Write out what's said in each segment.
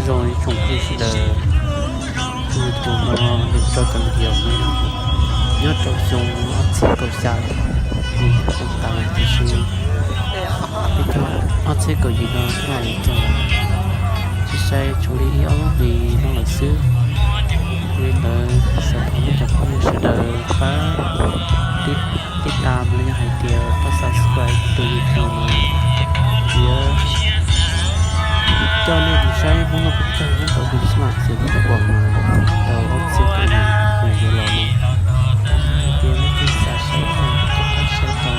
Zoo ib tsoom phooj ywg sawv daws, tus no nws tso cov video no nyob rau xyoo ob txhiab kaum xya, nws tau tas lawm tiam sis peb caug ob txhiab kaum yim no noj lawm txog, tsis saib tshuav li ib ob lub hlis no lawm xwb. Yog li ntawd xav thov nej cov phooj ywg sawv daws pab tib tas los yog hais tias pab subscribe tus YouTube no, thiab coj nej mus saib Hmoob Noj Peb Caug nyob rau Hmoob Xab Vam Xis Npab Kuam no rau ob txhiab kaum yim uas yuav los no. Yog tias nej twb xav saib no ces pab saib tau,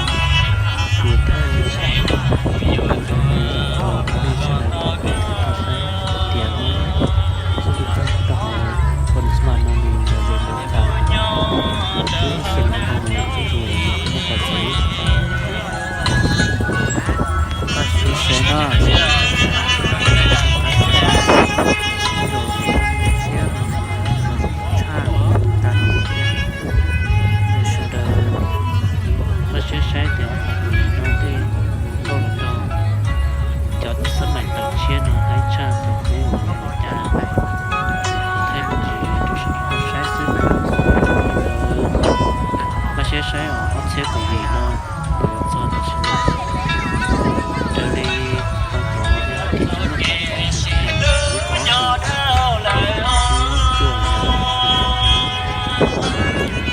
kuv thiaj li ua rau nej sawv daws tau pom thiab tau saib tias Hmoob Noj Peb Caug rau hauv Hmoob Xab Vam no nws lom zem li cas. Twb xyoo no nws zuj zus nws kuj muaj qhov txawv ib qho. Pab sib saib no, tshaj tag no thiab. Sawv daws pab sib saib tias qhov no tej nkauj los rau cov tus xab maim tawm tshiab no haib tshaj cov kub uas cas thaij me ntsis rau sawv daws tau saib xwb. Pab sib saib os, ob txhiab kaum yim no los yuav txog tam sim no, raws li tau hnov yog tias tsis muaj qhov txawv lub kaub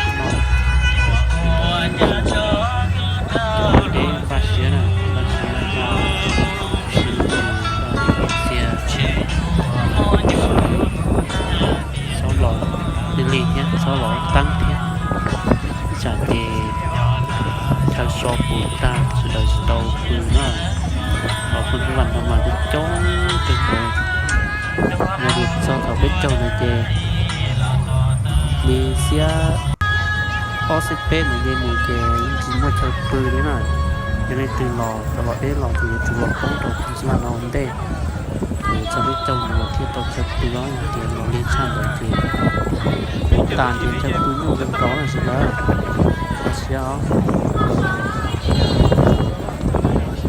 hais tias cuaj yog noj. Deb npaj siab na, npaj siab npaj siab npaj txias, txhob los lig lig thiab txhob los teeb thiab, ib tsam ces chaw so pus tag sawv daws tsis tau pw na. Hauv Phooj Xab Vam no mas coob coob kawg nkaus, yog tias txog thaum peb caug ntawd ces li xiab ob xiab peb ntawd ces mus ces yeej tsis muaj chaw pw li na. Yog leej twg los cov los deb los ces yuav tsum los poob rau Phooj Xab Vam no ua ntej, ces txog peb caug ntawd thiaj tau chaw pw os. Yog tias los lig tshaj ntawd ces tas nrhiav chaw pw nyuaj kawg nkaus na sawv daws. Npaj siab os.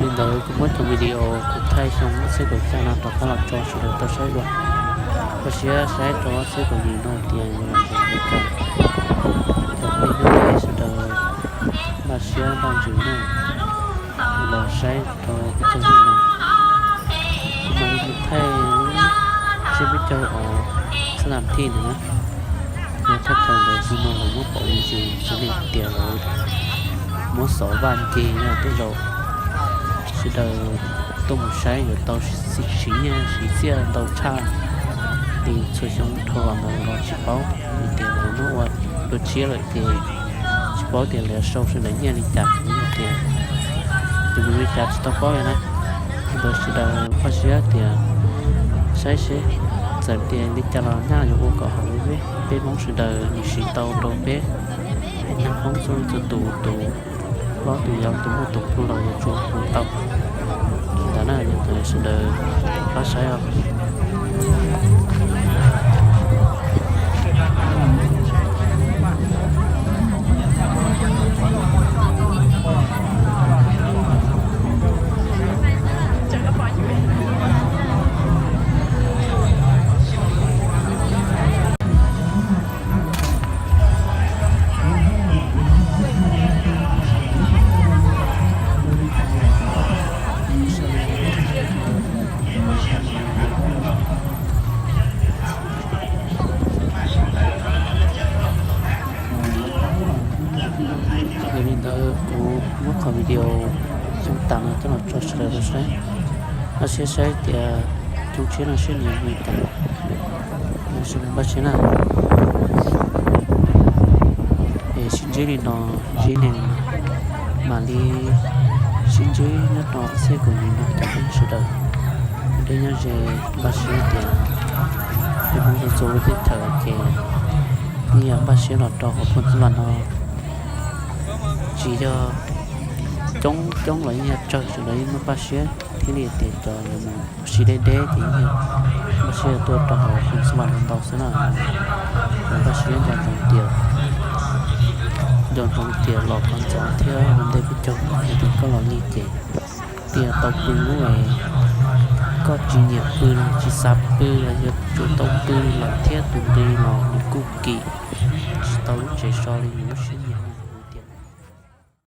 Li ntawd kuv muab cov video kuv thaij xyoo ob txhiab kaum xya no rov qab los tso sawv daws tau saib dua. Npaj siab saib rau ob txhiab kaum yim no tias yuav los zoo li cas. Cov phooj ywg sawv daws npaj siab npaj ntsws na, los saib rau peb caug no. Kuv mam li mus thaij lub tsiab peb caug os, xab nam thij ntawd na. Yog thaj chaw ntawd xyoo no lawv muab pauv me ntsis, xws li tias lawv muab xov vaj nce no, tej zaum sawv daws tuaj mus saib yuav tau siv nyiaj siv txiaj ntau tshaj li txhua xyoo dhau los ntawd los tsis paub. Vim tias lawv muab ua dua tshiab lawm ces tsis paub tias lawv yuav sau sawv daws nyiaj li cas, vim tias yus mus li cas tsis tau paub li na. Li ntawd sawv daws npaj siab tias saib seb txawm tias li cas los nyaj yuav ua kom haum li peb Hmoob sawv daws nws siv tau rau peb neeg Hmoob txhua leej txhua tus, tus hlob tus yau tus muaj tus pluag los yuav tsum hu tau. Li ntawd na, yog li sawv daws pab saib os. Yog li ntawd kuv muab qhov video xyoo tas no coj los tso sawv daws tau saib. Npaj siab saib tias xyoo tshiab no seb nws zoo li cas. Sawv daws npaj siab na. Es sib ntsib li no, ntsib li no, mam li sib ntsib nyob rau ob txhiab kaum yim no cov phooj ywg sawv daws. Nyob deb nyob ze, npaj siab tias peb Hmoob txhua txhua lub teb chaws ces yeej yog npaj siab los rau hauv Phooj Xab Vam no. Tsis yog coob coob los yeej yog tsawg, sawv daws yeej muaj npaj siab thiab li tias cov mus ua si deb deb ces yeej npaj siab tuaj rau hauv Phooj Xab Vam no ntau xwb na. Npaj siab nco ntsoov tias, nco ntsoov tias los kom ntxov thiab ua ntej peb caug, yog tias koj los lig ces thiaj tau pw lub es Koj tsis nyiam pw los tsis xav pw los yuav tsum tau pw lawm thiab, tus nqi los nws kuj kim, tsis tau lub tsev so li yus lub siab nyiam.